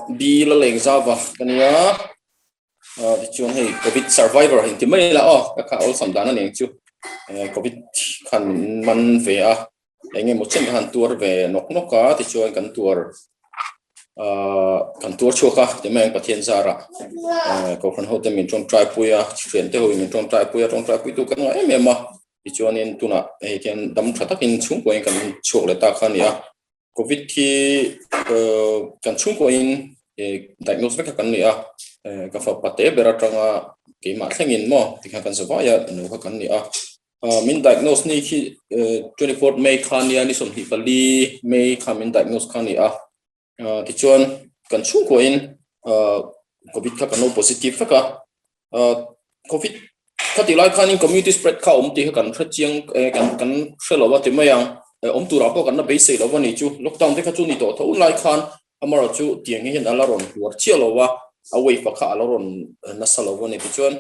B Lalengzauva ka nia tichuan hei covid survivor hei ti mai la aw ka kha awlsam dan a ni ang chu covid khan min man ve a eng emaw chen khan tuar ve nawk nawk a tichuan kan tuar kan tuar chhuak a ti mai ang Pathian zarah kohhran ho te min tawngtai pui a thian te ho in min tawngtai pui a tawngtai pui tu kan ngah em em a tichuanin tunah hei hian dam tha takin chhungkua in kan chhuak leh ta kha a ni a. Covid hi kan chhungkuain diagnose vek a kan ni a, ka fapa te ber atanga keimah thlengin maw tikhan kan zavai a nu kha kan ni a. Min diagnose ni khi 24 May kha nia ni 24 May kha min diagnose kha ni a. Tichuan kan chhungkuain Covid kha kan lo positive vek a. Covid kha tih lai khanin community spread kha awm tih kha kan hre chiang kan kan hre lo a ti mai ang. Awm turah pawh kan la beisei lo a ni chu. Lockdown te kha chu ni tawh tho lai khan amarawh chu tiang hian a la rawn huar chiah lo a, a wave a kha a la rawn nasa lo a ni. Tichuan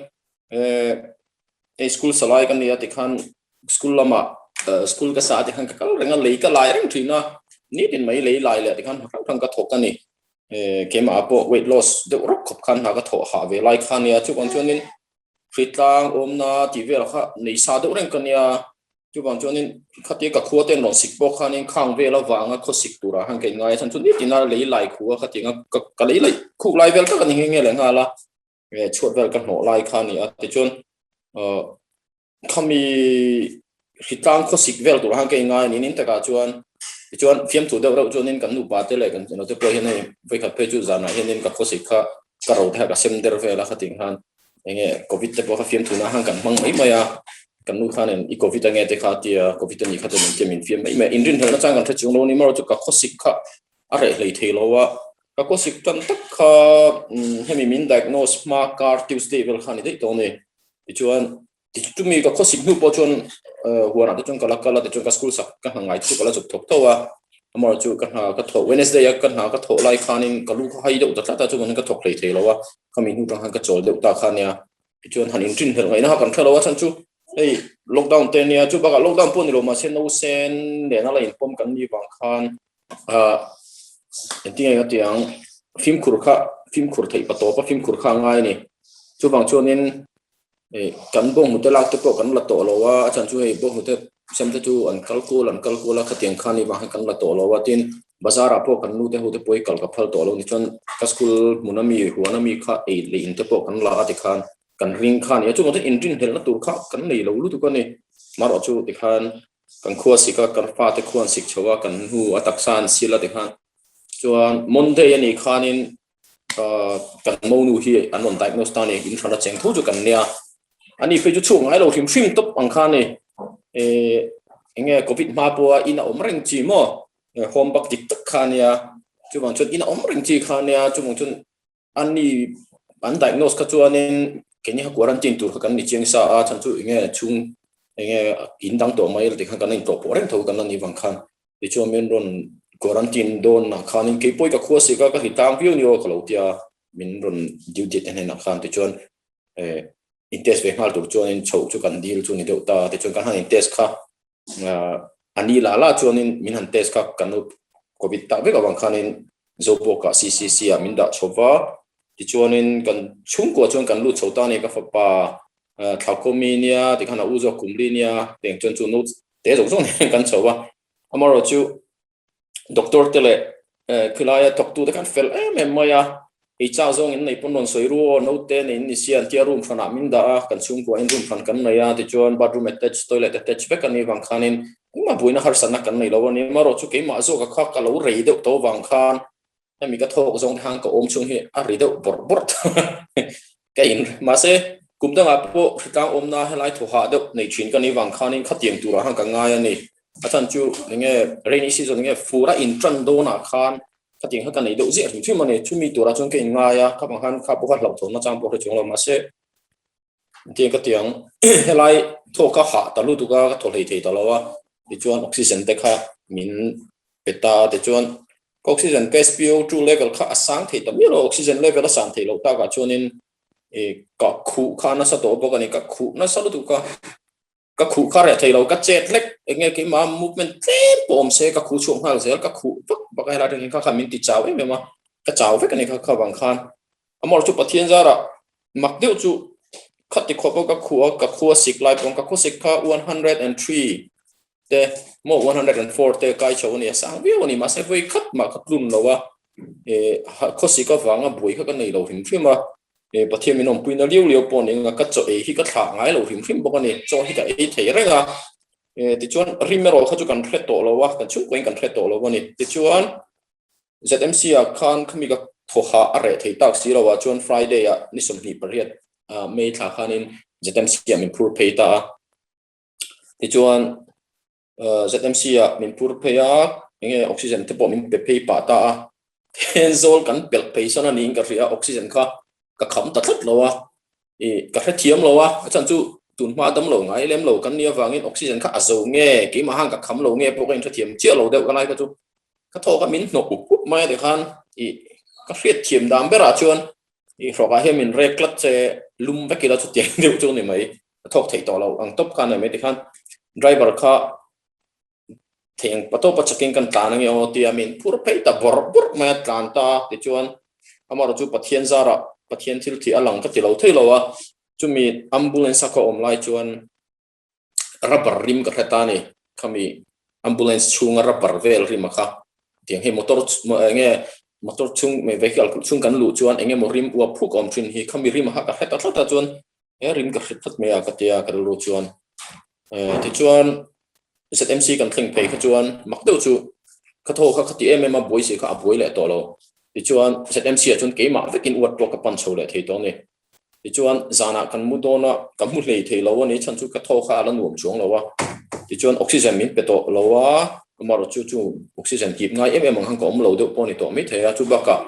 hei school salai ka nia tikhan school lamah school ka sa tikhan ka kal reng a, lei ka lai reng thin a, nitin mai lei lai leh tikhan hrang hrang ka thawk a ni. Keimah pawh weight loss deuh rawk khawp khan hna ka thawh hah ve lai kha nia chuvang chuanin hritlang awmna tih vel kha nei sa deuh reng ka nia chuvang chuanin khatia ka khua ten rawn sik pawh khanin khang vel avanga khaw sik turah khan ka inngai a chhan chu nitina lei lai khu a khatianga ka lei laih khuk lai vel tak a ni nghe nghe leh nghal a chhuat vel ka hnawh lai kha a ni a tichuan Khami hritlang khawsik vel tur han ka ingai a ni nin takah chuan tichuan fiamthu deuh reuh chuanin kan nupa te leh kan naute pawh hian hei vawikhat phei chu zanah hianin ka khawsik kha ka ro te kha ka sem der vel a khating khan enge covid te pawh kha fiamthu na han kan hmang mai mai a kan nu khanin i covid ange te kha tia covid a nih kha chuan engkim min fiam mai mai a inrinhlelh nachang kan hre chung lo ni marawh chu ka khawsik kha a reh hlei thei lo a ka khawsik tan tak kha hemi min diagnose hma kar Tuesday vel kha a ni daih tawh a ni tichuan Chumi ka khawsik hnu pawh chuan huanah te chuan ka la kal a, tichuan ka school sak ka hna ngai te chu ka la zuk thawk tho a. Amaherawhchu chu ka hna ka thawh Wednesday a ka hna ka thawh lai khanin ka lu kha hai deuh ta tlat a, chuvangin ka thawk hlei thei lo a, khami hnu tang khan ka chawl deuh ta kha nia. Tichuan han inrinhlelh ngaihna kha kan hre lo a, chhan chu hei lockdown te nia, chu bakah lockdown pawh ni lo mahse nausen nena la inpawm kan nih vang khan engtin nge ka ti ang, fimkhur kha fimkhur theih patawp a fimkhur kha a ngai a ni. Chuvang chuanin Kan bawnghnute lak te pawh kan la tawh lo a, a chhan chu hei bawnghnute sem te chu an kal kual an kal kual a, khatiang khan i vang khan kan la tawh lo a, tin bazar ah pawh kan nu te ho te pawh hi kal ka phal tawh lo ni chuan ka school hmun ami huan ami kha ei leh in te pawh kan la a tikhan kan ring kha a ni a, chuvang chuan inrinhlelh na tur kha kan nei lo lutuk a ni, marawh chu tikhan kan khua sik a kan fate khua an sik chho a kan hnu a taksa an sil a tikhan chuan Monday a nih khanin kan monu hi an rawn diagnose ta ni in hran a cheng tho chu kan nia ani phei chu chhuak ngai lo hrim hrim tawp ang kha ni enge covid hma pawha in a awm reng chi maw home bak dik tak kha nia chuvang chuan in a awm reng chi kha nia chuvang chuan ani an diagnose kha chuanin keini kha quarantine tur kha kan ni chiang sa a chhan chu enge chhung enge in dang tawh mai ti khan kan in tlawh pawh reng tho kan la ni vang khan Tichuan min rawn quarantine dawn ah khanin kei pawh i ka khua sik a, ka hli tang viau ni aw ka lo tia min rawn duty te hnenah khan tichuan eh in test ve nghal tur chuanin chhoh chu kan dil chu ni deuh ta a, tichuan kan han in test kha a ni lah lah chuanin min han test kha kan lo covid tak vek avang khanin Zopawkah CCC ah min dah chho va, tichuanin kan chhungkua chuan kan lut chho ta a ni ka fapa Thlakawmi nia tikhan a u zawk Kumli nia teng chuan chu notes te zawng zawng nen kan chho a, amaherawh chu doctor te leh khilaia thawktu te khan fel em em mai a, ei chak zawng in nei pawn rawn sawi ru aw naute nei in ni sia an tia room hranah min dah a, kan chhungkua in room hran kan nei a tichuan bathroom attach toilet attach vek a nih vang khanin engmah buaina harsatna kan nei lo a ni, amaherawh chu keimah zawka kha ka lo rei deuh tawh vang khan hemi ka thawk zawng te khan ka awm chhung hi a ri deuh bawrh bawrh ka in mahse kum dangah pawh hritlang awmna helai thaw hah deuh nei thin ka nih vang khanin khatiang turah khan ka ngai a ni a chhan chu enge rainy season enge fur a in tan dawnah khan khatiang kha ka nei deuh ziah hrim hrim a ni chumi turah chuan ka in ngai a kha vang khan kha pawh kha hlauhthawn nachang pawh hre chuang lo mahse Tiang ka tiang helai thaw ka hah ta lutuk a, ka thaw hlei thei ta lo a, tichuan oxygen te kha min pe ta a, tichuan ka oxygen ka SPO2 level kha a sang thei ta miah lo, oxygen level a sang theih loh takah chuanin ih ka khuh kha nasa tawh bawk a ni, ka khuh nasa lutuk a, ka khuh kha reh thei lo, ka chet hlek eng nge keimah movement tlem pawh awm se ka khuh chhuak nghal zel, ka khuh vak vak a helai atangin kha kha min ti chau em em a. Ka chau vek a ni kha kha vang khan. Amaherawhchu chu Pathian zarah mak deuh chu khati khawpa ka khua ka khua sik lai pawh ka khua sik kha 103 te maw 104 te kai chho a ni a sang viau a ni mahse vawi khat mah ka tlun lo a eh khawsik avanga buai kha ka nei lo hrim hrim a eh Pathian min awmpui na liau liau pawh a ni ang a ka chaw ei hi ka thlah ngai lo hrim hrim bawk a ni chaw hi ka ei thei reng a eh tichuan rim erawh kha chu kan hre tawh lo a kan chhungkaw in kan hre tawh lo a ni tichuan ZMC ah khan khami ka thawhah a reh thei tak si lo ah chuan Friday ah ni 28 May thla khanin ZMC ah min phur phei ta a. Tichuan ZMC ah min phur phei a, enge oxygen te pawh min pe phei pah ta a. Thenzawl kan pelh phei sawn a niin ka hria a, oxygen kha ka kham ta tlat lo a, ih ka hrethiam lo a, a chhan chu tun hma dam lo ngai lem lo kan nih avangin oxygen kha a zo nge, keimah han ka kham lo nge pawh ka inhrethiam chiah lo deuh ka lai kha chu. Ka thawk a min hnawh up up mai a tikhan ih ka hriatthiam dan berah chuan ih hrawkah hian min rek tlat che lum vek ila chutiang deuh chu a ni mai. Ka thawk theih tawh lo ang tawp khan a ni mai tikhan driver kha thei ang patawpa chakin kan tlan ange aw tia min phur phei ta bawrh bawrh mai a tlan ta a tichuan amaherawhchu chu Pathian zarah Pathian thil thih a lang ka ti lo thei lo a chumi ambulance a ka awm lai chuan rubber rim ka hre ta a ni khami ambulance chhunga rubber vel rim a kha tiang hei motor enge motor chhung vehicle chhung kan luh chuan eng emaw rim uap phuk a awm thin hi khami rim a kha ka hre ta tlat a chuan he rim ka hre tlat mai a ka tia ka rilru chuan tichuan ZMC kan thleng phei kha chuan mak deuh chu ka thaw kha khati em em a buai si kha a buai leh tawh lo tichuan ZMC ah chuan keimah vekin uat pawh ka pan chho leh thei tawh a ni tichuan zanah kan mu dawn a ka hmu hlei thei lo a ni chhan chu ka thaw kha a la nuam chuang lo a tichuan oxygen min pe tawh lo a amaherawhchu chu chu oxygen kip ngai em em ang khan ka awm lo deuh pawh a ni tawh maithei a chu bakah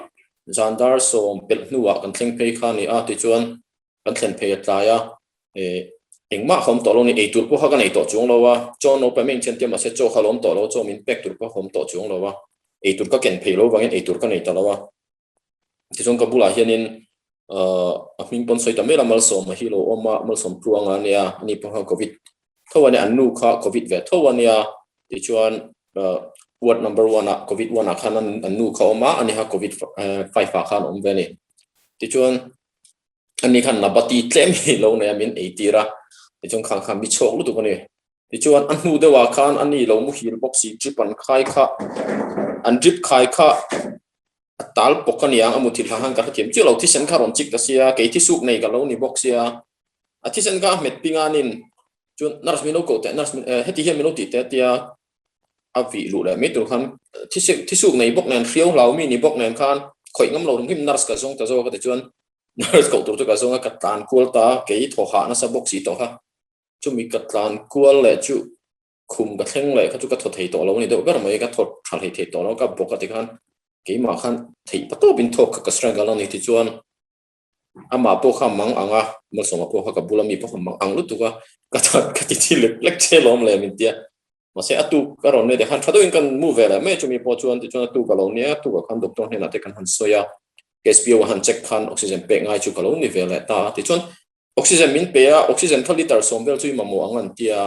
zan dar sawm pelh hnuah kan thleng phei kha a ni a tichuan kan thlen phei a tlai a, eh engmah kha awm tawh lo a ni, eitur pawh kha ka nei tawh chuang lo a, chaw naupang mai inchhian tia mahse chaw kha la awm tawh lo, chaw min pek tur pawh kha awm tawh chuang lo a, eitur ka ken phei lo vangin eitur ka nei ta lo a, tichuan ka bulah hianin ahh a hming pawn sawi ta mai la Malsawma hi lo awm a, Malsawm Tluanga a nia, ani pawh kha covid tho a nia, an nu kha covid ve tho a nia, tichuan ahh ward number one ah covid one ah khan an nu kha a awm a, ani kha covid five ah khan a awm ve a ni, tichuan ani khan nabati tlem hi lo nei a min ei tir a tichuan khang khan mi chhuak lutuk a ni tichuan a hnu deuhah khan ani lo muhil bawk si drip an khai kha an drip khai kha a tal pawk a niang a muthilh hlan khan ka hrethiam chiah lo thisen kha rawn chik ta sia kei thisuk nei ka lo ni bawk sia a thisen kha a hmet pinganin chuan nurse min lo koh teh nurse heti hian min lo tih teh tia a vih luh leh mai tur khan thisuk nei bawk nen hriau hlau mi ni bawk nen khan khawih ngam lo hrim hrim nurse ka zawng ta zawk a tichuan nurse koh tur chu ka zawng a ka tlan kual ta kei thaw hah nasa bawk si tawh kha chumi ka tlan kual leh chu khum ka thleng leh kha chu ka thaw thei tawh lo a ni deuh ber mai ka thaw tha hlei thei tawh lo ka bawk a tikhan keimah khan theih patawpin thawk kha ka struggle a ni tichuan amah pawh kha mang ang a Malsawma pawh kha ka bula mi pawh kha mang ang lutuk a ka that ka ti thi lek lek che lawm le min tia mahse a tuk ka rawn nei te khan tha deuhin kan mu ve leh mai chumi pawh chuan tichuan a tuk a lo nia a tukah khan doctor hnenah te kan han sawi a SPO a han check khan oxygen pek ngai chu ka lo ni ve leh ta a tichuan oxygen min pe a oxygen kha liter sawm vel chu i mamawh ang an tia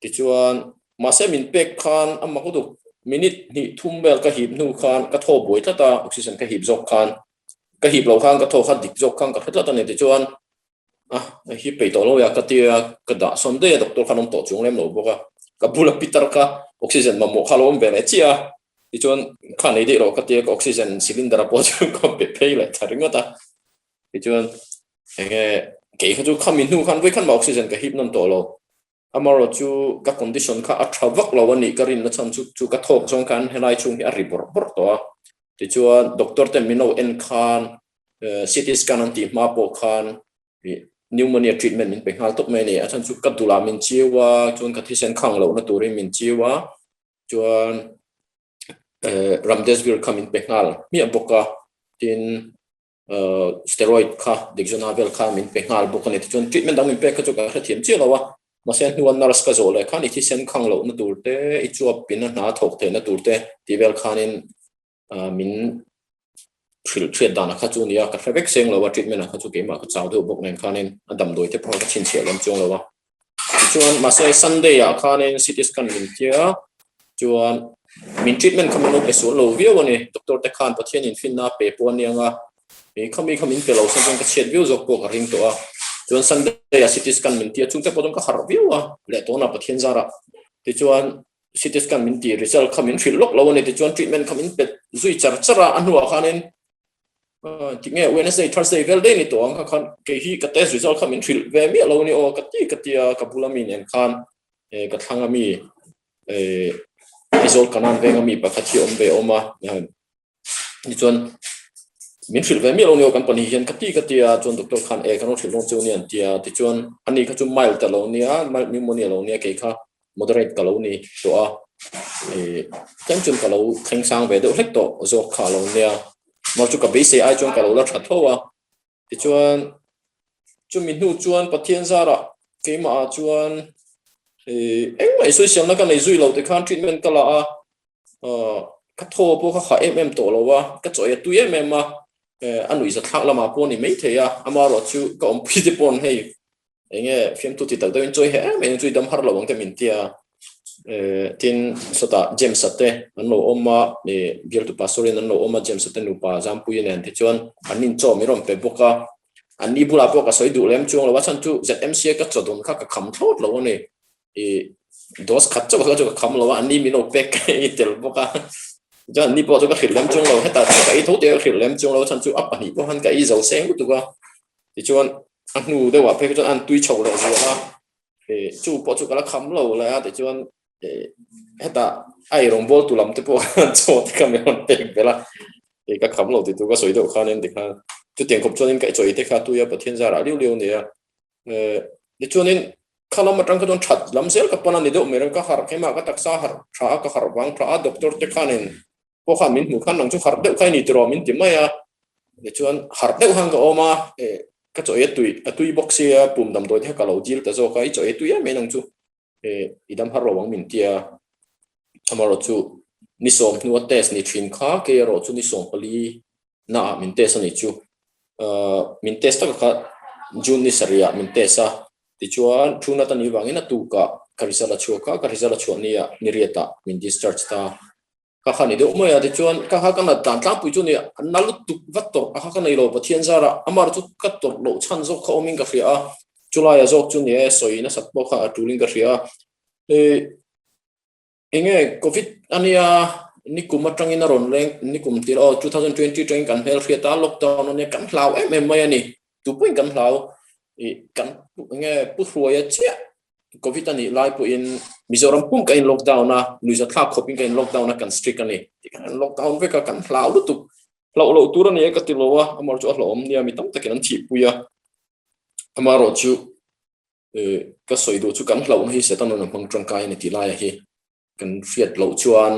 Tichuan, mahse min pek khan a mak lutuk, minute hnih thum vel ka hip hnu khan ka thaw buai tlat a, oxygen ka hip zawk khan, ka hip loh khan ka thaw kha dik zawk khan ka hre tlat a ni. Tichuan, a hip peih tawh lo ya ka tia ka dah sawn daih a, doctor khan awm tawh chuang lem lo bawk a, ka bula pitar kha oxygen mamawh kha lo awm ve leh chiah a, tichuan kha nei daih rawh ka tia ka oxygen cylinder pawh chu ka pe phei leh ta ringawt a, tichuan enge kei kha chu khami hnu khan vawikhat mah oxygen ka hip nawn tawh lo. Amaherawh chu ka condition kha a tha vak lo a nih ka rinna chhan chu chu ka thawk zawng khan helai chhung hi a ri bawrh bawrh tawh a. Tichuan doctor ten min lo en khan CT scan an tih hma pawh khan pneumonia treatment min pe nghal tawp mai a ni. A chhan chu ka dulah min chiu a, chuan ka thisen khang lohna turin min chiu a, chuan Ramdesvir kha min pe nghal hmiah bawk a, tin steroid kha Dexona vel kha min pe nghal bawk a ni. Tichuan treatment dang min pek kha chu ka hrethiam chiah lo a, mahse hnua nurse ka zawh leh khan i thisen khang lohna tur te, i chuap in a hna thawk theihna tur te tih vel khanin min hrilh hriat dan kha chu a ni a, ka hre vek seng lo a treatment ah kha chu keimah ka chau deuh bawk nen khanin a damdawi te pawh ka chhinchhiah lem chuang lo a. Tichuan mahse Sunday ah khanin CT scan min tia chuan. Min treatment kha min lo pe sual lo viau a ni. Doctor te khan Pathianin finna a pe pawh a nia nga, ih khami kha min pe lo san chuan ka chhiat viau zawk pawh ka ring tawh a. Chuan Sunday ah CT scan min ti a, chungte pawh chuan ka harh viau a, leh tawnah Pathian zarah tichuan CT scan min ti result kha min hrilh lawk lo a ni. Tichuan treatment kha min pe zui char char a, a hnuah khanin Tinge Wednesday, Thursday vel daih ni tawh ang kha khan kei hi ka test result kha min hrilh ve miah lo a ni aw ka ti ka ti a, ka bula mi nen khan ka thlang a mi Aizawl Kanan venga mi pakhat hi awm ve a awm a, tichuan min hrilh ve miah lo a ni aw kan pahnih hian ka ti ka ti a, chuan doctor khan e kan lo hrilh dawn chu a ni an ti a, tichuan ani kha chu mild a lo nia, mild pneumonia a lo nia kei kha moderate ka lo ni tawh a, ih tlem chuan ka lo thleng sang ve deuh hlek tawh zawk kha a lo nia, mah chu ka beisei ai chuan ka lo la tha tho a, tichuan chumi hnu chuan Pathian zarah keimah ah chuan ih engmah i sawiselna ka nei zui lo tikhan treatment ka la a, ah ka thaw pawh ka khah em em tawh lo a, ka chawi a tui em em a, a nuihza thlak lamah pawh a ni maithei a, amaherawhchu ka awmpui te paw'n hei Enge fiamtu ti tak deuhin chawi he em em chu i dam har lo ang te min tia. Tin sawtah James-a te an lo awm a, bialtu pastor-in an lo awm a James-a te nupa Zampuii nen te chuan an inchaw min rawn pe bawk a. An ni bulah pawh ka sawi duh lem chuang lo a chhan chu ZMC-a ka chaw dawn kha ka kham thlawt lo a ni. I dose khat chauh kha chu ka kham lo a, an ni min lo pek ka ei tel bawk a. Chuan an ni pawh chu ka hrilh lem chuang lo, hetah chuan ka ei tho tih a ka hrilh lem chuang lo a chhan chu a pahnih pawh khan ka ei zo seng lutuk a. Tichuan a hnu deuhah phei chuan an tui chho leh zual a, ih chu pawh chu ka la kham lo leh a tichuan ih hetah a eirawng bawl tu lam te pawh khan chaw te kha min rawn pek belh a, ih ka kham lo tih tur ka sawi deuh khanin tikhan chutiang khawp chuanin ka chawi te kha a tui a Pathian zarah liu liu a ni a, eh tichuanin kha lam atang kha chuan that lam zel ka pan a ni deuh mai reng ka harh keimah ka taksa harh tha a ka harh vang tha a doctor te khanin pawh khan min hmuh khan nang chu harh deuh kha i ni tiraw min ti mai a, tichuan harh deuh khan ka awm a, eh ka chaw ei a tui a tui bawk sia pum damdawi te kha ka lo dil ta zawk a, i chaw ei tui em mai nang chu eh i dam har lo ang min ti a, amaherawhchu ni sawmhnua test ni thin kha kei erawh chu ni 14 naah min test a nih chu. Min test taka kha June ni sarihah min test a, tichuan thu nat a nih vangin a tukah ka result a chhuak a, ka result a chhuah nia ni riatah min discharge ta. Ka kha ni deuh mai a, tichuan ka kha ka nat dan tlangpui chu ni a na lutuk va tawrh a kha ka nei lo Pathian zarah amah chu ka tawrh loh chhan zawk kha awmin ka hria a, chulaia zawk chu ni e sawi nasat pawh kha a tulin ka hria a. Enge Covid ania nikum atangin a rawn leng nikum tir aw 2020 atangin kan hmel hriat a lockdown ania kan hlau em em mai a ni tupawhin kan hlau ih kan enge pu hruaia chiah Covid a nih lai pawhin Mizoram pum ka in lockdown a nuihza thlak khawpin ka in lockdown a kan strict a ni tikhan kan lockdown vek a kan hlau lutuk hlauh loh tur a ni e ka ti lo a amaherawhchu a hlauhawm nia mi tam takin an thihpui a amaherawhchu ka sawi duh chu kan hlauhna hi Satan rawn hmang tangkai a ni tih laia hi kan hriat loh chuan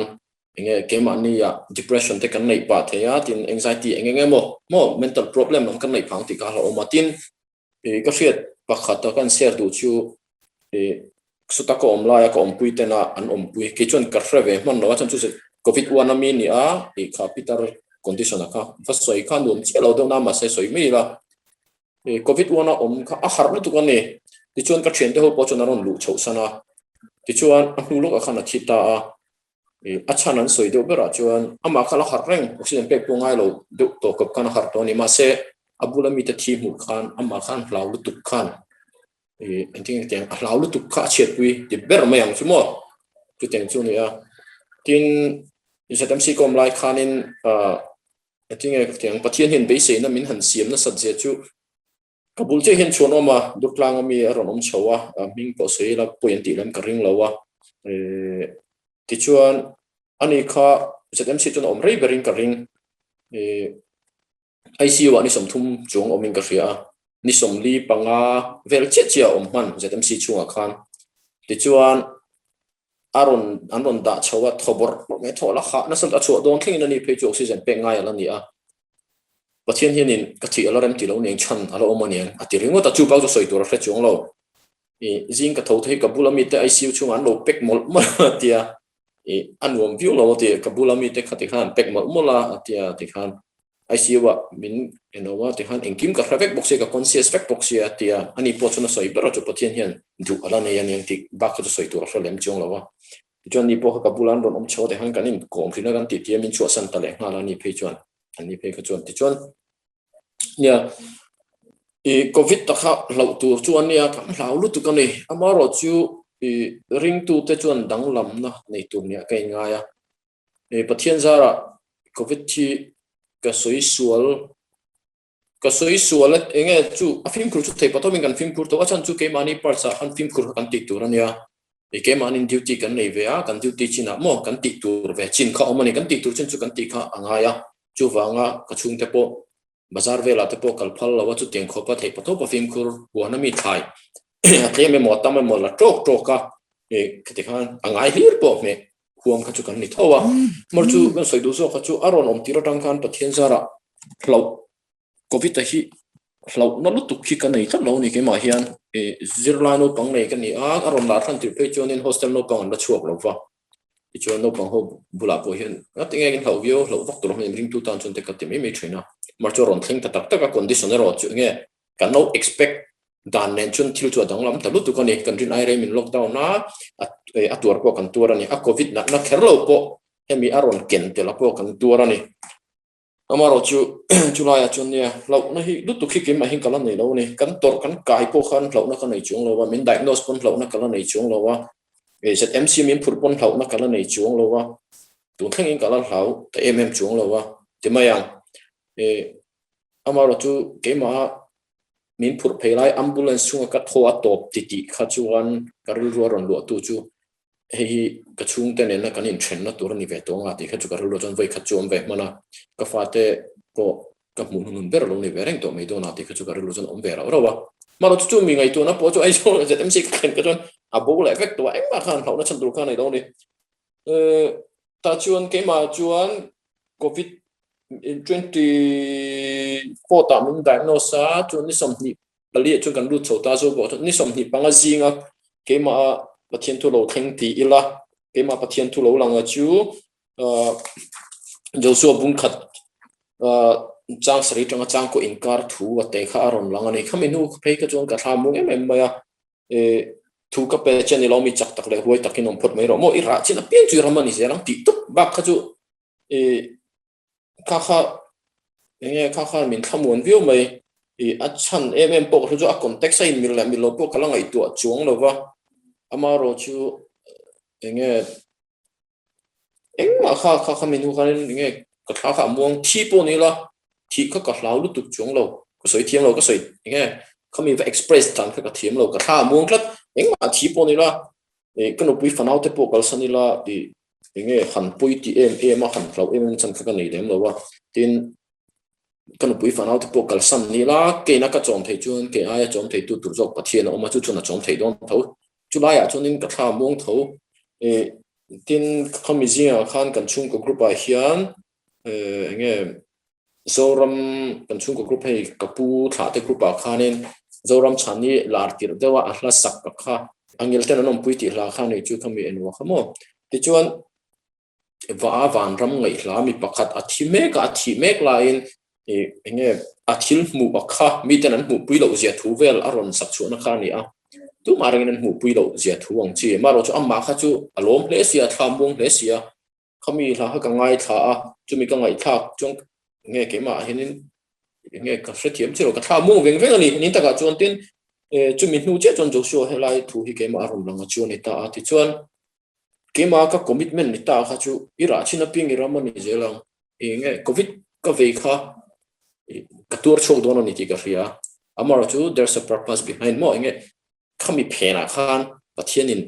enge keimahni ah depression te kan neih pah thei a tin anxiety eng eng emaw maw mental problem lam kan neih phang tih kha a hlauhawm a tin ka hriat pakhat a kan share duh chu chuta ka awm laia ka awmpui tena an awmpui kei chuan ka hre ve hman lo a chuan chu covid one ami a ni a tih kha pitar condition ah kha va sawi kha nuam chiah lo deuh na mahse sawi mai ila Covid one a awm kha a harh lutuk a ni. Tichuan ka thiante ho pawh chuan a rawn luh chhoh san a. Tichuan a hnu lawkah khan a thi ta a. A chhan an sawi deuh berah chuan amah kha la harh reng, oxygen pek pawh ngai lo deuh tawh kawp khan a harh tawh a ni. Mahse a bula mite thi hmuh khan amah khan hlau lutuk khan engtin nge tiang a hlau lutuk kha a chhiatpui ti ber mai ang chu maw. Chutiang chu a ni a. Tin, ZMC ka awm lai khanin Engtinge ka tiang Pathian hian beiseina min han siam nasat zia chu ka bul chiah hian chhuan awm a, Durtlang ami a rawn awm chho a, hming pawh sawi ila pawi an tih lam ka ring lo a, tichuan ani kha ZMC chuan a awm rei berin ka ring, ICU ah ni 30 chuang awmin ka hria a, ni 45 vel chiah chiah a awm hman ZMC chhungah khan, tichuan a rawn an rawn dah chho a, thaw bawrh bawrh mai thaw la hah nasa a chhuah dawn thlengin a ni phei chu oxygen pek ngai a la ni a. Pathian hianin ka thih a la rem ti lo aniang chhan a la awm aniang a ti ringawt a, chu bak chu sawi tur a hre chuang lo. Ih zing ka tho thei ka bula mite ICU chhungah an lo pack mawlh mawlh a tia, ih a nuam viau lo a ti, ka bula mite khati khan an pack mawlh mawlh a a tia tikhan ICU ah min en lo a tikhan engkim ka hre vek bawk sia ka conscious vek bawk sia tia ani pawh chuan a sawi ber a chu Pathian hian duh a la nei aniang tih bak kha chu sawi tur a hre lem chuang lo a. Tichuan ni pawh kha ka bula an rawn awm chho a tikhan kan inkawm thin a kan tih tia min chhuahsan ta leh nghal a ni phei chuan an ni phei kha chuan tichuan nia i covid ta kha hlauh tur chu a nia kan hlau lutuk a ni amaherawh chu i ringtute chuan danglamna nei tur nia ka inngai a i Pathian zarah covid hi ka sawi sual Ka sawi sual a, enge chu a fimkhur chu theih pathawmin kan fimkhur tawh a chhan chu keimahni parts ah khan fimkhur kha kan tih tur a nia. Ih keimahnin duty kan nei ve a, kan duty chinah maw kan tih tur ve chin kha a awm a ni, kan tih tur chin chu kan tih kha a ngai a, chuvanga ka chhungte pawh bazar velah te pawh kal phal lo a, chutiang khawpa theih pathawpa fimkhur huan a mi thlai a tlem emaw a tam emaw la tawk tawk a, ih khati khan a ngai hlir pawh hmeh huam kha chu kan ni tho a. Hmar chu kan sawi duh zawk kha chu a rawn awm tir atang khan Pathian zarah hlauh Covid a hi hlauhna lutuk hi ka nei tlat lo a ni keimah hian ih zirlai naupang nei ka ni a, a rawn lah hran tirh phei chuanin hostel naupang an la chhuak lo va, tichuan naupang ho bulah pawh hian ngati nge in hlauh viau hlauh vak tur ang hian ringtu tan chuan te ka ti mai mai thin a. Hmar chu a rawn thleng ta tak tak a condition erawh chu enge kan lo expect Dan nen chuan thil chu a danglam ta lutuk a ni. Kan rin ai rem in lockdown a, a tuar pawh kan tuar a ni. A covid natna kher lo pawh hemi a rawn ken tel a pawh kan tuar a ni. Amaherawh chu chulaiah chuan nia hlauhna hi lutuk hi keimah hian ka la nei lo a ni. Kan tawrh kan kai pawh khan hlauhna ka nei chuang lo a, min diagnose pawn hlauhna ka la nei chuang lo a, ZMC min phurh pawn hlauhna ka la nei chuang lo a, tun thlengin ka la hlau ta em em chuang lo a ti mai ang. Amaherawh chu keimah Min phurh phei lai ambulance chhunga ka thaw a tawp ti tih kha chuan ka rilru a rawn luahtu chu hei hi ka chhungte nena kan inthenna tur a ni ve tawh anga tih kha chu ka rilru chuan vawi khat chu a awm ve hman a, ka fate pawh ka hmuh hnunhnun ber lo ni ve reng tawh mai dawn a tih kha chu ka rilru chuan a awm ve rauh rauh a. Mahlo chu chu mi ngaihtuahna pawh chu Aizawl ZMC ka thlen kha chuan a bo leh vek tawh a, engmah khan hlauhna chhan tur kha a nei lo a ni. Tah chuan keimah chuan Covid 24 tah min diagnose a, chuan ni 24 ah chuan kan lut chho ta zo bawk chuan ni 25 zinga keimah a Pathian thu lo thleng ti ila, keimah Pathian thu lo lang a chu Joshua bungkhat chang sarih tanga changkaw inkar thu a te kha a rawn lang a ni. Khami hnu phei kha chuan ka thla mung em em mai a, thu ka pe che ni lo mi chak tak leh huai takin awm phawt mai rawh maw, i rah chin apiang chu i ram a ni zel ang tih tawp bak kha chu i kha kha enge kha khan min thlamuan viau mai i a chhan em em pawh kha chu a context a inmil leh mil lo pawh ka la ngaihtuah chuang lo va amaherawh chu enge engmah kha kha kha min hu khan enge ka thla kha a muang thi pawh ni la thih kha ka hlau lutuk chuang lo ka sawi thiam lo ka sawi enge khami va express dan kha ka thiam lo ka thla a muang tlat engmah thi pawh ni la ka nupui fanau te pawh kalsan ila i enge han pui ti em em a han hlauh em em chhan kha ka nei lem lo a tin ka nupui fanau te pawh kalsan ni la keina ka chawm thei chuan kei aia chawm thei tu tur zawk Pathian a awm a chu chuan a chawm thei dawn tho chulaiah chuanin ka thla muang tho tin khami zingah khan kan chhungkaw group ah hian enge Zoram kan chhungkaw group hei ka pu thlah te group ah khanin Zoram chhan hi lar tirh deuh a a hla sak ka kha angel ten an awmpui tih hla kha nei chu kha mi enua kha maw tichuan va a vanram ngaih hla mi pakhat a thi mek a a thih mek laiin ih enge a thil hmuh a kha miten an hmuhpui loh zia thu vel a rawn sak chhuahna kha a ni a tumah rengin an hmuhpui loh zia thu ang chi amaherawhchu chu amah kha chu a lawm hle si a thla muang hle si a Khami hla kha ka ngaithla a, chumi ka ngaihthlak chuan nge keimah ah hianin nge ka hrethiam chiah lo, ka thla mung veng veng a ni. Ni takah chuan tin chumi hnu chiah chuan Joshua helai thu hi keimah a rawn lang a chu a ni ta a. Tichuan keimah ka commitment ni ta kha chu i rah chin apiang i ram a ni zel ang. Nge covid ka vei kha ka tuar chhuak dawn a ni tih ka hria. Amaherawhchu chu there's a purpose behind maw enge Khami phenah khan Pathianin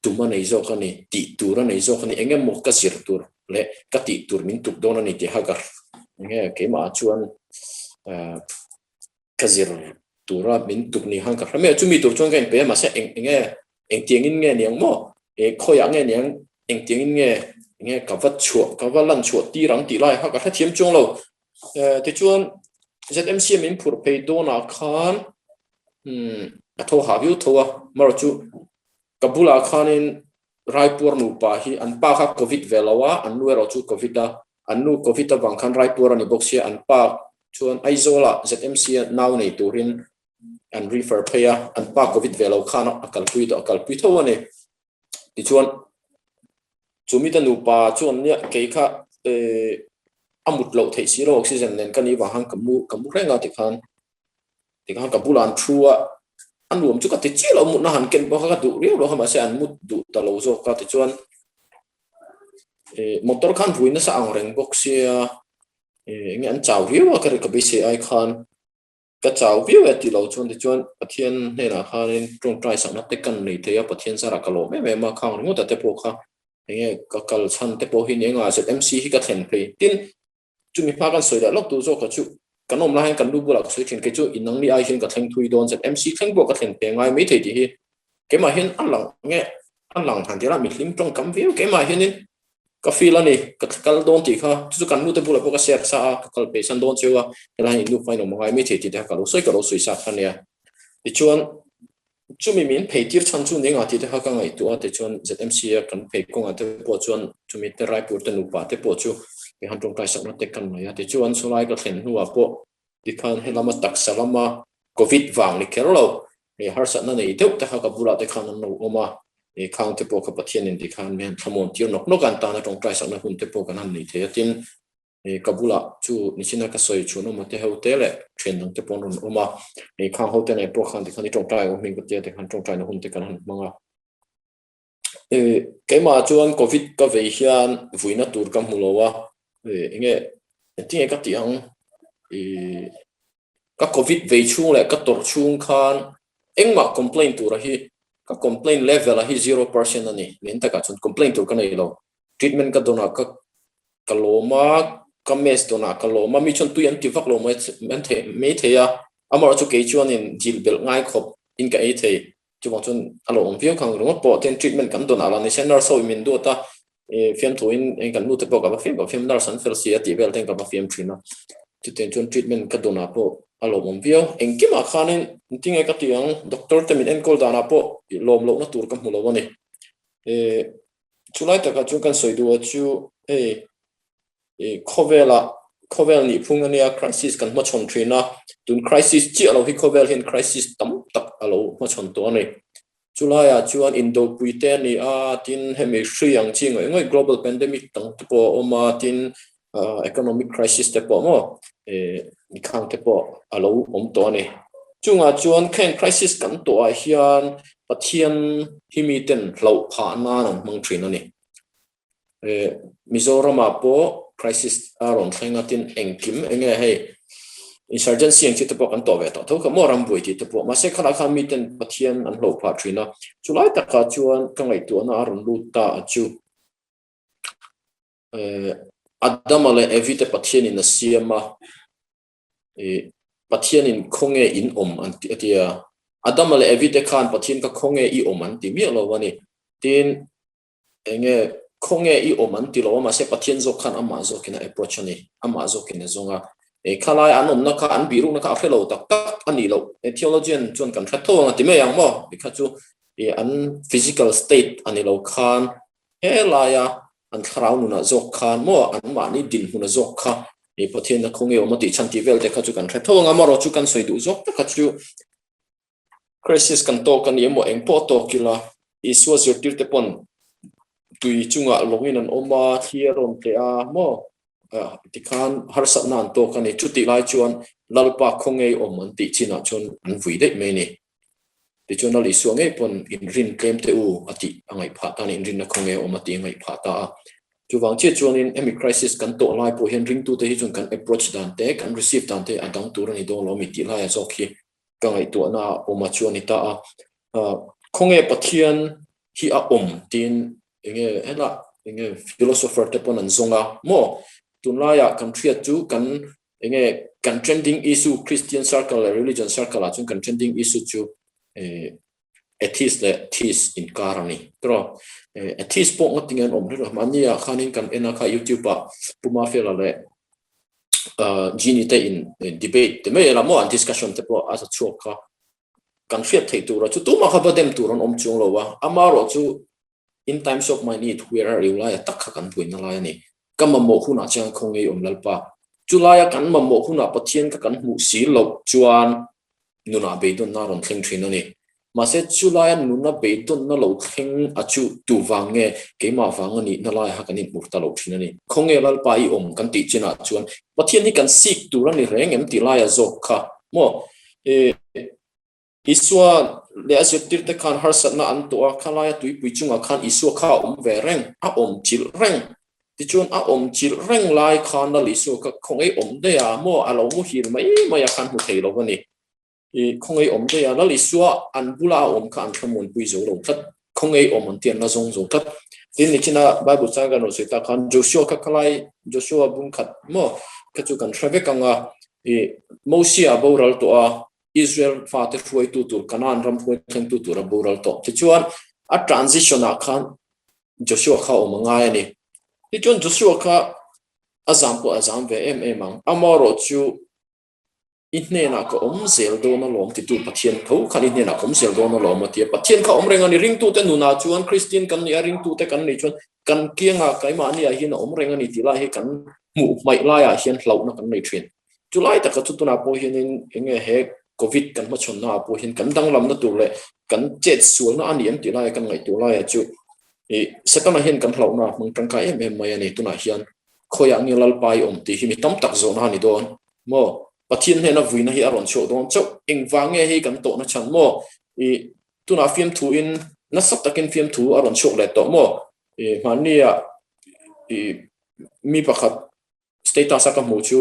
tum a nei zawk a ni, tih tur a nei zawk a ni, eng emaw ka zir tur leh ka tih tur min tuk dawn a ni tih kha ka enge keimah chuan ka zir tura min tuk ni khan ka hre mai a, chumi tur chuan ka inpe a mahse eng enge engtiangin nge niang maw khawiah nge niang engtiangin nge enge ka va chhuah ka va lan chhuah tir ang tih lai kha ka hrethiam chuang lo. Tichuan ZMC min phurh phei dawnah khan a tho hah viau tho a, marawh chu ka bulah khanin Raipuar nupa hi an pa kha covid ve lo a, an nu erawh chu covid a, an nu covid avang khan Raipuar a ni bawk sia, an pa chuan Aizawlah ZMC a nau nei turin an refer phei a, an pa covid ve lo khan a kalpui a kalpui tho a ni. Tichuan. Chu mite nupa chuan nia kei kha a mut loh theih si lo oxygen nen ka nih vang khan ka mu ka mu reng a tikhan tikhan ka bulah an thu a, a nuam chu ka ti chiah lo mutna han ken pawh kha ka duh riau lo kha mahse an mut duh ta lo zawk a tichuan motor khan vui nasa ang reng bawk sia enge an chau riau a ka beisei ai khan. Ka chau viau e tih lo chuan tichuan Pathian hnenah khanin tawngtai sakna te kan nei thei a, Pathian zarah ka lawm em em a, khang ringawt te pawh kha enge ka kal chhan te pawh hi ni eng a ZMC hi ka thlen phei. Tin, chumi hma kan sawi leh lawk tur zawk kha chu kan awm lai hian kan lu bulah ka sawi thin, kei chu inang ni ai hian ka thleng thui dawn, ZMC thleng pawh ka thlen phei ngai maithei tih hi keimah hian a lang nge a lang han tirah mi hlim tawngkam viau keimah hianin Ka feel a ni, ka kal dawn tih kha, chu chu kan nute bulah pawh ka share sa a, ka kal peih san dawn cheu a, helai hian innu fain awm a ngai maithei tih te kha ka lo sawi ka lo sawi sa kha nia. Tichuan, chumi min phei tir chhan chu ni engah tih te kha ka ngaihtuah a, tichuan ZMC a kan phei kawngah te pawh chuan chumi te Raipur te nupa te pawh chu han tawngtai sakna te kan nei a, tichuan chulai ka thlen hnuah pawh tikhan helama taksa lama Covid vang ni kher lo, hei harsatna nei deuh te kha ka bulah te khan an lo awm a, hei khang te pawh kha Pathian in tikhan mi han thlamuan tir nawk nawk a, an tana tawngtai sakna hun te pawh kan han nei thei a, tin hei ka bulah chu nichina ka sawi chhun awm te ho te leh thian dang te pawh an rawn awm a, hei khang ho te nen pawh khan tikhan i tawngtai awm hming ka tia tikhan tawngtaina hun te kan han hmang a. Keimah chuan Covid ka vei hian vuina tur ka hmu lo a, enge engtinge ka tih ang ih ka Covid vei chhung leh ka tawrh chhung khan engmah complaint tura hi ka complaint level a hi 0% a ni min takah chuan complaint tur ka nei lo treatment ka dawnah ka ka lawm a ka mess dawnah ka lawm a mi chuan tui an ti vak lo mai an thei mai thei a amaherawhchu kei chuanin dil belh ngai khawp in ka ei thei. Chuvang chuan a lo awm viau khang ringawt pawh tin treatment kan dawn ah lah nise nurse ho in min duat a, ih fiamthu in eng kan nu te pawh ka va fiam ka va fiam nurse an fel si a tih vel ten ka va fiam thin a, chutiang chuan treatment ka dawn ah pawh a lawm awm viau. Engkimah khanin engtinge ka tih ang doctor te min enkawl dan ah pawh lawm lohna tur ka hmu lo a ni. Ih chulai takah chuan kan sawi duh ah chu hei Ih khawvelah khawvel nih phung ania crisis kan hmachhawn thin a, tun crisis chiah lo hi khawvel hian crisis tam tak a lo hmachhawn tawh a ni. Chulaiah chuan indopui te a ni a, tin hemi hri ang chi ngawih ngawih global pandemic dang te pawh a awm a, tin economic crisis te pawh maw ih khang te pawh a lo awm tawh a ni. Chungah chuan kheng crisis kan tawhah hian Pathian hi miten hlauh phah nan an hmang thin a ni. Mizoramah pawh crisis a rawn thleng a tin engkim eng nge hei insurgency ang chi te pawh kan tawh ve tawh tho kha maw rambuai tih te pawh mahse khalai khan miten Pathian an hlauh phah thin a chulai takah chuan ka ngaihtuahna a rawn lut ta a chu Adama leh Evi te Pathianin a siam a Pathianin khawnge in awm an ti a tia Adama leh Evi te khan Pathian kha khawnge i awm an ti miah lo a ni tin Enge khawnge i awm an ti lo a, mahse Pathian zawk khan amah zawkin a approach a ni, amah zawkin a zawng a. E khalai an awmna kha an bihrukna kha a hre lo tak tak a nih loh. E theologian chuan kan hre tho ang a ti mai ang maw? Ti kha chu e an physical state a ni lo khan helaia an thlarau nunah zawk khan maw anmahni dinhmuna zawk kha e Pathianna khawnge awm a tih chhan tih vel te kha chu kan hre tho ang a, amaherawh chu kan sawi duh zawk tak kha chu Crisis kan tawk a ni emaw eng pawh tawk ila Isua zirtirte pawn tui chungah lawngin an awm a, thli a rawn tleh a maw tikhan harsatna an tawk a ni. Chutih lai chuan Lalpa khaw ngei awm an tih chinah chuan an vui daih mai a ni. Tichuan Lal Isua ngei pawn inrin tlem teh u a tih a ngaih phah ta a ni, inrinna khaw ngei awm a tih a ngaih phah ta a. Chuvang chiah chuanin hemi crisis kan tawh lai pawh hian ringtute hi chuan kan approach dan te, kan receive dan te a dang tur a ni dawn lo a mi tih laia zawk hi ka ngaihtuahna a awm a chu a ni ta a. Khawnge Pathian hi a awm tiin enge helah enge philosopher te pawn an zawng a maw? Tunlaiah kan hriat chu kan enge kan trending issue Christian circle leh religion circle ah chuan kan trending issue chu atheist leh theist inkar a ni tiraw? Atheist pawh ngatinge an awm hlek a, mahni ah khanin kan en a kha youtube ah Pu Mafela leh Genie te in debate te mai ela maw an discussion te pawh a chhuak kha kan hriat theih tur a chu tumah kha va dem tur an awm chuang lo a, amaherawh chu in times of my need where are you laia tak kha kan buaina lai a ni. Ka mamawh hunah chuan khawnge i awm Lalpa? Chulaia kan mamawh hunah Pathian kha kan hmuh si loh chuan nunah beidawnna a rawn thleng thin a ni. Mahse chulaia nuna beidawnna lo thleng a chu tu vang nge keimah vang a nihna lai kha kan inhmu ta lo thin a ni. Khawnge Lalpa i awm kan tih chinah chuan Pathian hi kan sik tur a ni reng em tih laia zawk kha maw? Isua leh a zirtirte khan harsatna an tawh a, khalaia tuipui chungah khan Isua kha a awm ve reng, a awm chilh reng. Tichuan a awm chilh reng lai khan Lal Isua kha khawngaih awm daih a, maw a lo muhil mai mai a khan hmu thei lo a ni. I khawngaih awm daih a, Lal Isua an bula a awm kha an thlamuanpui zo lo tlat, khawngaih awm an tih an la zawng zo tlat. Tin, nichina Bible chang kan rawn sawi tak khan Joshua kha khalai Joshua bungkhat maw kha chu kan hre vek ang a, i Mosia a boral tawh a, Israel fate hruaitu tur Kanaan ram hruai thlengtu tur a boral tawh. Tichuan a transition ah khan Joshua kha awm a ngai a ni. Tichuan Joshua kha a zam pawh a zam ve em em ang. Amaherawhchu i hnenah ka awm zel dawn alawm titu Pathian tho khan i hnenah ka awm zel dawn alawm a ti a. Pathian kha awm reng a ni. Ringtute nunah chuan Kristian kan nih a, ringtute kan nih chuan kan kiangah keimahniah hian a awm reng a ni tih lai hi kan hmuh hmaih laiah hian hlauhna kan nei thin. Chulai taka chu tunah pawh hianin eng nge he Covid kan hmachhawnna ah pawh hian kan danglamna tur leh kan chet sualna a ni em tih laia kan ngaihtuah laia chu ih Setana hian kan hlauhna a hmang tangkai em em mai a ni. Tunah hian khawiah nge Lalpa i awm tih hi mi tam tak zawhna a ni dawn maw? Pathian hnena vuina hi a rawn chhuah dawn chauh. Engvang nge hei kan tawhna chhan maw? Ih tunah fiamthu in nasa takin fiamthu a rawn chhuak leh tawh maw? Ih hmannia ih mi pakhat Status a ka hmuh chu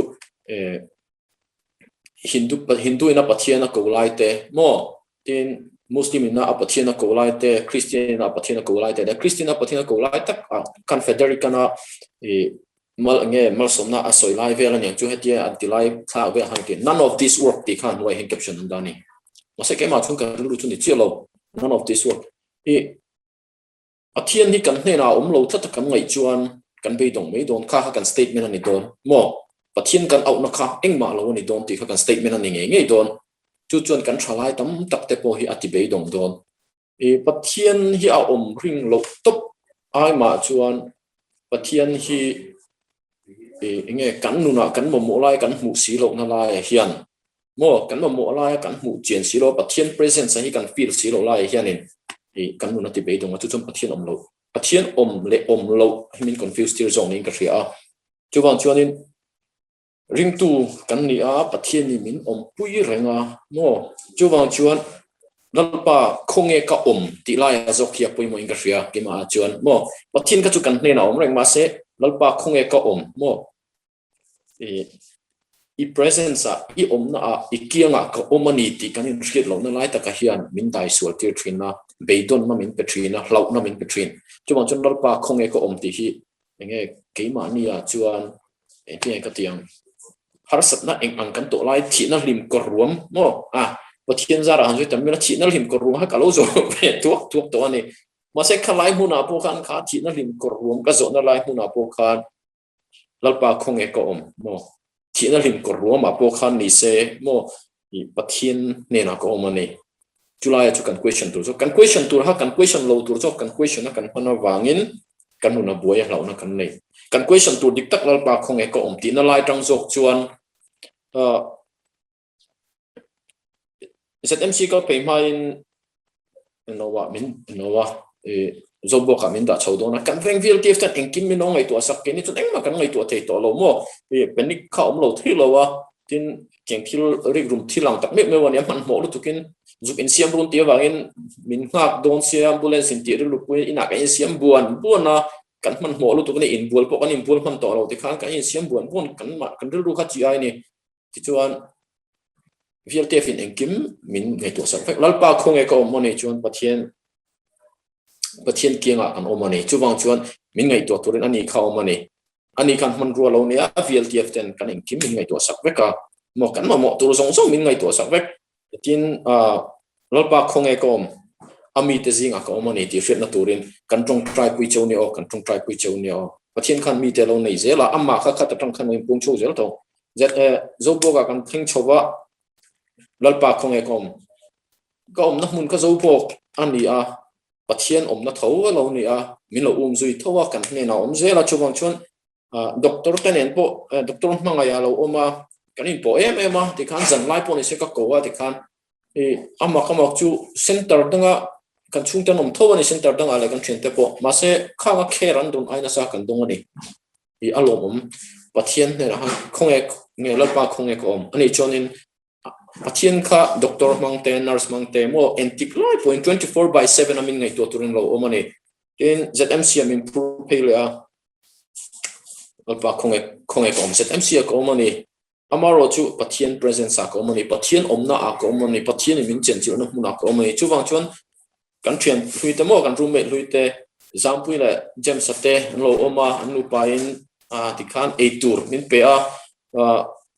Hindu Hindu ina Pathian a ko lai te maw tin Muslim ina a Pathian a ko lai te Christian ina a Pathian a ko lai te leh Christian a Pathian a ko lai tak a kan Federican a i mal nge malsawmna a sawi lai vel aniang chu hetia an ti lai thla vel khan ti none of this work tih khan hnuaiah hian caption an dah a ni. Mahse keimah chuan ka rilru chu ni chiah lo none of this work i Pathian hi kan hnenah a awm lo tlat a kan ngaih chuan kan beidawng mai dawn kha kha kan statement a ni dawn maw? Pathian kan auhna kha engmah lo a ni dawn tih kha kan statement a ni ngei ngei dawn. Chu chuan kan thalai tam tak te pawh hi a ti beidawng dawn. I Pathian hi a awm ring loh tawp ai mah chuan Pathian hi i enge kan nunah kan mamawh lai kan hmuh si lohna laiah hian Maw, kan mamawh laia kan hmuh chian si lo, Pathian presence hi kan feel si loh laiah hianin ih kan nun a ti beidawng a, chu chuan Pathian awm loh, Pathian awm leh awm loh hi min confuse tir zawk niin ka hria a. Chuvang chuanin ringtu kan ni a, Pathianin min awmpui reng a maw, chuvang chuan Lalpa khawnge ka awm tih laia zawk hi a pawimawhin ka hria keimahah chuan maw, Pathian kha chu kan hnenah a awm reng mahse Lalpa khawnge ka awm maw, I presence ah, i awmna ah, i kiangah ka awm a ni tih kan inhriat lohna lai takah hian min daisual tir thin a, beidawnna min pe thin a, hlauhna min pe thin. Chuvang chuan Lalpa khawnge ka awm tih hi enge keimahni ah chuan engtinge ka ti ang? Harsatna eng ang kan tawh lai thihna hlim kawr ruam maw? A, Pathian zarah han sawi tam ila thihna hlim kawr ruam kha ka lo zawh ve tuak tuak tawh a ni. Mahse khalai hmunah pawh khan kha thihna hlim kawr ruam ka zawhna lai hmunah pawh khan Lalpa khawnge ka awm maw? Thihna hlim kawr ruamah pawh khan ni se maw i Pathian hnenah ka awm a ni. Chulaia chu kan question tur chu kan question tur kha kan question lo tur zawk kan question a kan hman avangin kan nun a buai a hlauhna kan nei. Kan question tur dik tak Lalpa khawnge ka awm tihna lai tang zawk chuan ZMC kal phei hmain Noah min Noah Zobawkah min dah chho dawn a, kan veng VLTF chuan engkim min lo ngaihtuah sak keini chuan engmah kan ngaihtuah thei tawh lo maw? Panic kha a awm lo thei lo a, tin tiang thil rikrum thil ang tak meuh meuh a nia hmanhmawh lutukin zuk insiam run tih avangin min nghak dawn sia ambulance in tih rilru puiin inah kan insiam buan buan a, kan hmanhmawh lutuk a ni inbual pawh kan inbual hman tawh lo tikhan kan insiam buan buan kan mah kan rilru kha chi ai a ni. Tichuan, VLTF in engkim min ngaihtuah sak vek. Lalpa khawnge ka awm a nih chuan Pathian Pathian kiangah kan awm a ni. Chuvang chuan min ngaihtuah turin ani kha awm a ni. Ani khan hmanrua lo nia VLTF ten kan engkim min ngaihtuah sak vek a. Maw kan mamawh tur zawng zawng min ngaihtuah sak vek. Tin, Lalpa khawnge ka awm, a mite zingah ka awm a ni tih hriatna turin kan tawngtai pui cheu nia aw, kan tawngtai pui cheu nia aw. Pathian khan mite lo nei zel a, amah kha khat atang khan lo inpung chho zel tho. Zobawkah kan thleng chho va, Lalpa khawnge ka awm, ka awmna hmun kha Zobawk a ni a, Pathian awmna tho a lo ni a, min lo um zui tho a, kan hnenah a awm zel a, chuvang chuan Doctor te nen pawh doctor hmangaih a lo awm a, kan inpawh em em a, tikhan zan lai pawh ni se ka ko a tikhan. I amak amak chu center danga kan chhungte an awm tho a ni center dangah leh kan thiante pawh mahse khanga care an dawn ai nasa kan dawng a ni. I a lawmawm Pathian hnenah khan khawnge nge Lalpa khawnge ka awm anih chuanin Pathian kha doctor hmang te nurse hmang te maw entik lai pawhin 24/7 a min ngaihtuah turin lo awm a ni. Tin ZMC ah min phur phei leh a Lalpa khawnge khawnge ka awm ZMC ah ka awm a ni. Amaherawh chu Pathian presence ah ka awm a ni, Pathian awmna ah ka awm a ni, Pathian in min chenchilhna hmun ah ka awm a ni. Chuvang chuan kan thian hlui te maw, kan roommate hlui te, Zampui leh James-a te an lo awm a, an nupa in tikhan ei tur min pe a,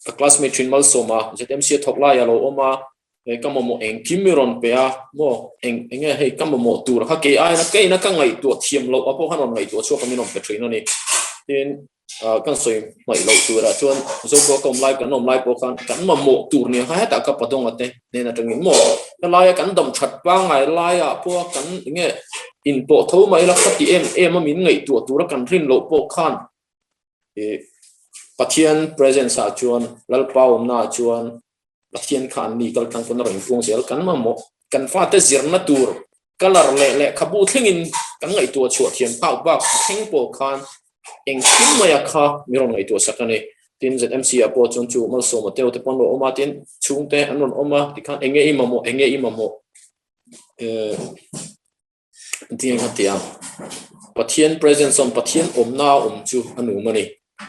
ka classmate thin Malsawma ZMC a thawk lai a lo awm a, hei ka mamawh engkim i rawn pe a maw eng enge hei ka mamawh tur kha kei aina keina ka ngaihtuah thiam loh a pawh khan rawn ngaihtuah chhuak a min rawn pe thin a ni. Tin kan sawi hmaih loh turah chuan Zokhua ka awm lai kan awm lai pawh khan kan mamawh tur nia kha hetah ka Paduanga te hnen atangin maw helaia kan dam that pangngai laiah pawh kan enge inpawh tho mai ila khati em em a min ngaihtuah tura kan rin loh pawh khan ih Pathian presence ah chuan Lalpa awmna ah chuan Pathian kha an mi kal tlang pawn a rawn inpuang zel. Kan mamawh, kan fate zirna tur colour leh lehkhabu thlengin kan ngaihtuah chhuah thiam phak bak thleng pawh khan engkim maia kha min rawn ngaihtuah sak a ni. Tin, ZMC ah pawh chuan chu Malsawma te te pawh an rawn awm a, tin chhungte an rawn awm a, tikhan enge i mamawh, enge i mamawh eh Engtin nge ka ti ang? Pathian presence awm, Pathian awmna a awm chu a nuam a ni.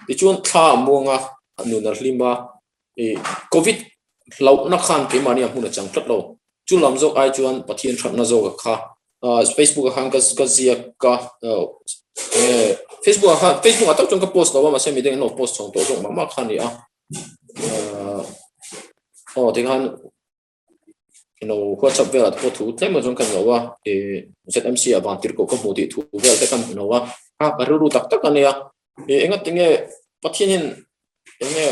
Tichuan thla a muang a, a nun a hlim a, ih Covid hlauhna khan keimahni a hmun a chang tlat lo. Chu lam zawk ai chuan Pathian thatna zawk a kha. Facebook ah khan ka ka ziak a, enge Facebook ah khan Facebook ah tak chuan ka post lo a, mahse midang in lo post chhawng tawh zawk mah mah kha a ni a. Aw tikhan Ilo WhatsApp velah te pawh thu tlem chuan ka hmu a, ih ZMC ah van tirhkoh ka hmu tih thu vel te ka hmu a, a ka rilru tak tak a nia, ih engati nge Pathian hian eng nge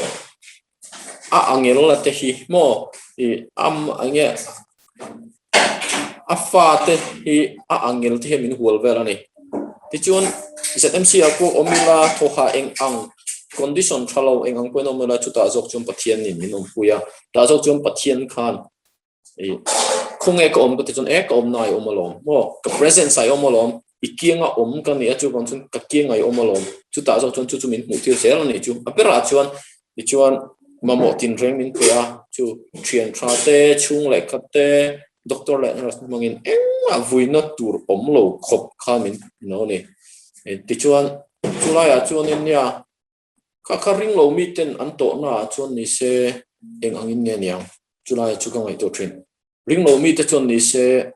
a angel la te hi maw ih am eng nge a fa te hi a angel te hian min hual vel a ni. Tichuan ZMC ah pawh awm ila thawhah eng ang condition tha lo eng ang pawhin awm ila chutah zawk chuan Pathian in min awmpui a. Tah zawk chuan Pathian khan i khawnge ka awm ka ti chuan e ka awmna i awm alawm maw ka presence ah i awm alawm i kianga awm ka ni a chuvang chuan ka kianga i awm alawm chutah zawk chuan chu chu min hmuh tir zel a ni chu a berah chuan tichuan mamawh tinreng min pe a chu thian tha te chhung leh khat te doctor leh nurse hmangin engmah vuina tur awm lo khawp kha min no a ni tichuan chulaiah chuanin nia Kha kha ring lo mi ten an tawhna ah chuan ni se eng angin nge niang? Chulai chu ka ngaihtuah thin. Ring lo mi te chuan ni se,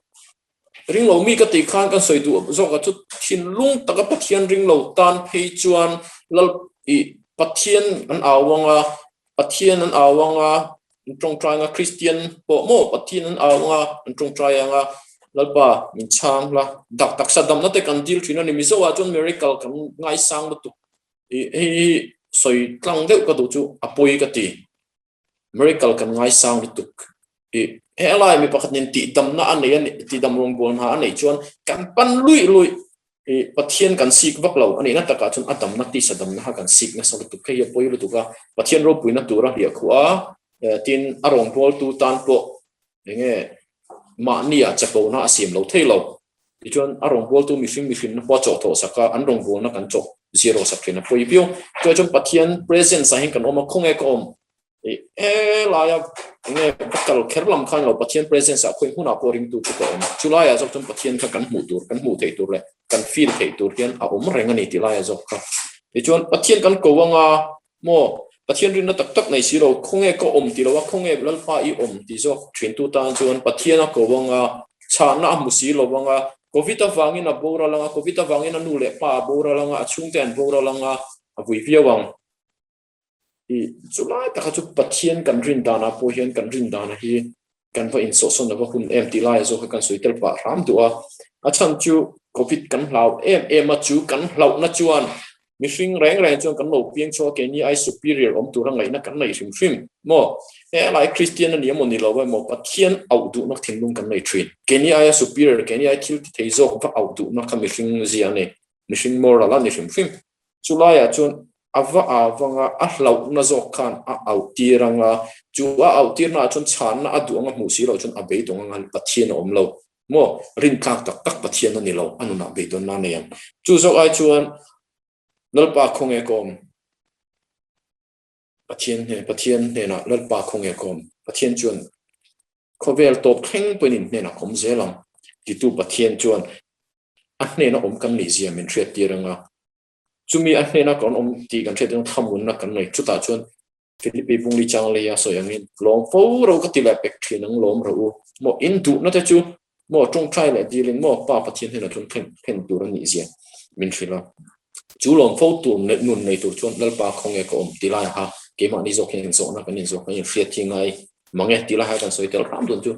ring lo mi ka tih khan kan sawi duh zawk ah chu thinlung taka Pathian ring lo tan phei chuan Lal ih Pathian an au ang a, Pathian an au ang a, an tawngtai ang a, Kristian pawh maw Pathian an au ang a, an tawngtai ang a, Lalpa min chhang la, dak taksa damna te kan dil thin a ni. Mizo ah chuan miracle kan ngaisang lutuk. Hei hi sawi tlang deuh ka duh chu a pawi ka ti. Miracle kan ngaisang lutuk. I helai mi pakhat nen tihdamna a nei a nih, tihdam rawngbâwl hna a neih chuan kan pan luih luih. I Pathian kan sik vak lo a nihna takah chuan a damna tisa damna kha kan sik nasa lutuk. Hei hi a pawi lutuk a, Pathian ropuina tura hliah khuh a, tin a rawngbâwltu tan pawh eng nge mahnia chapona a siam lo thei lo. Tichuan a rawngbawltu mihring mihrinna pawh a chawh thawh sak a, an rawngbawlna kan chawh zero sak thin a pawi viau. Chuvang chuan Pathian presence ah hian kan awm a, khawnge ka awm? Ih helaia enge ka kal kher lam khan lo Pathian presence ah khawi hmunah pawh ringtu chu ka awm. Chulaiah zawk chuan Pathian kha kan hmuh tur, kan hmuh theih tur leh kan feel theih tur hian a awm reng a ni tih laiah zawk kha. Tichuan Pathian kan ko anga Maw? Pathian rinna tak tak nei si lo, khawnge ka awm ti lo a, khawnge Lalpa i awm ti zawk thintu tan chuan Pathian a ko ang a, chhahna a hmu si lo ang a, Covid avangin a boral ang a, Covid avangin a nu leh pa a boral ang a, a chhungte an boral ang a, a vui viau ang. I chulai taka chu Pathian kan rin danah pawh hian kan rin dana hi kan va insawhsawn lova hun em tih laia zawk kha kan sawi tel pah hram duh a. A chhan chu Covid kan hlau em em a, chu kan hlauhna chuan mihring reng reng chuan kan lo piang chhuak a, keini ai superior awm tura ngaihna kan nei hrim hrim maw? Helai Kristian a ni emaw ni lo emaw Pathian auh duhna thinlung kan nei thin. Keini aia superior, keini ai thil ti thei zawk va auh duhna kha mihring zia a ni, mihring moral a ni hrim hrim. Chulaiah chuan. A va au anga, a hlauhna zawk khan a auh tir anga, chu a auh tirna ah chuan chhanna a duh anga hmuh si loh chuan a beidawng anga Pathian a awm lo maw? Rintlak tak tak Pathian a ni lo, a nunah beidawnna a nei ang. Chu zawk ai chuan Lalpa khawnge ka awm? Pathian hnen Pathian hnenah Lalpa khawnge ka awm? Pathian chuan khawvel tawp thleng pawhin in hnenah ka awm zel ang titu Pathian chuan a hnena awm kan nih zia min hriattir anga, Chumi a hnena kan awm tih kan hriat chuan thlamunna kan nei. Chutah chuan Philippi Bungli chang leia sawi angin lawm fo ro ka ti leh pek thin ang lawm ro u. Maw in duhna te chu maw tawngtai leh dilin maw Pa Pathian hnenah chuan thlen thlen tur a nih zia min hrilh a. Chu lawm fo tur nun nei tur chuan Lalpa khawnge ka awm ti lai aha keimahni zawk hian inzawhna kan inzawh kan inhriat hi ngai mang e ti lai ha kan sawi tel hram dawn chu.